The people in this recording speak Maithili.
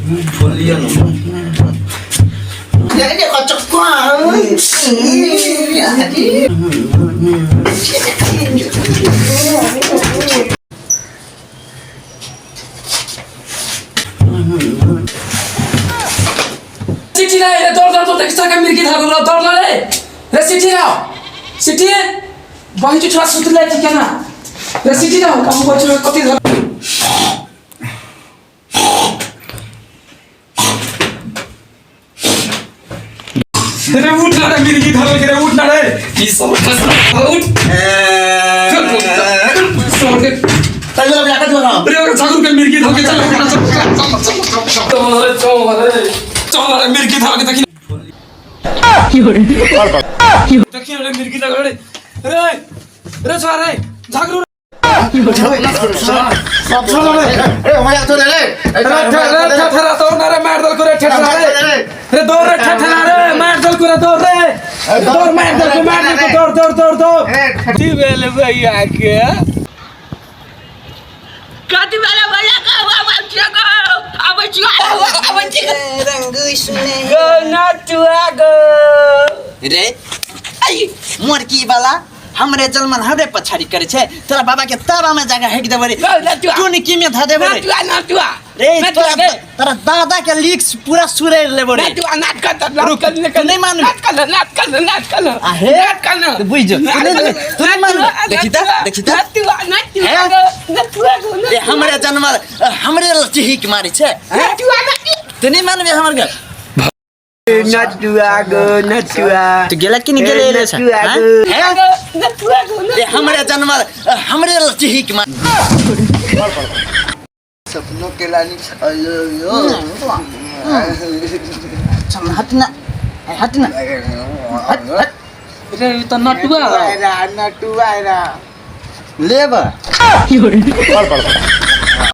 खोलिए ना। सिटी ना रे, दौड़ दौड़ तो देख सके मिर्गी धागो रो, दौड़ रे रे सिटी ना, सिटी बहिं छुआ सुतले छी केना रे सिटी ना, हम कहै छी कथि धर रे, उठ ना रे, मिर्गी धरल के रे, उठ ना रे, ई सब उठ, चल चल के रे, ओकरा झाड़ू के मिर्गी धर के, चल चल चल चल चल रे, चल रे, चल रे, मिर्गी धर के देखी देखी रे, मिर्गी धर रे रे रे, छोरा रे, झागरू रे, रे ठेठरा दौड़ ना रे, मार दल को रे, ठेठरा रे रे, दौड़ रे ठेठरा रे, मार दल को रे, दौड़ रे, दौड़, मार दल को, मार दल को, दौड़ दौड़ दौड़ दौड़। की भेल भैया के? कथी भेल भैया के? आबै छियै गो, आबै छियै, आबै छियै रंग सुने गो नटुआ गो। रे ऐ मोरकी वाला, हमरे जलमन हमरे पछाड़ी करे छै, तोरा बाबा के ताबा में जाके हेक देबो रे। गो नटुआ। टुनकी में ध देबो रे। नटुआ, नटुआ रे। नटुआ तोरा गे। तोरा दादा के लीक्स पूरा सुरेर लेबो रे। नटुआ नाट कर, नाट कर। तू नहीं मानबे। नाट कर, नाट कर, नाट कर। आहे। नाट कर ना। तू बुझ जो, तू नहीं, तू नहीं मानबे। देखी त, देखी त। नटुआ, नटुआ हैं? गो, नटुआ गो। रे हमरे जन्मल हमरे चिहिक मारे छै, हैं? नटुआ, नटुआ। तू नहीं मानबे हमर गे? नटुआ गो, नटुआ। तू गेला कि नहीं गेले रे छै, नटुआ हैं? गो। हैं? नटुआ गो। रे हमरे जन्मल हमरे चिहिक मारे। सपनों के लानी अयो यो। चल, हट ना, हट ना, हट हट। रे, ई तऽ नटुआ हौ। नटुआ। लेब।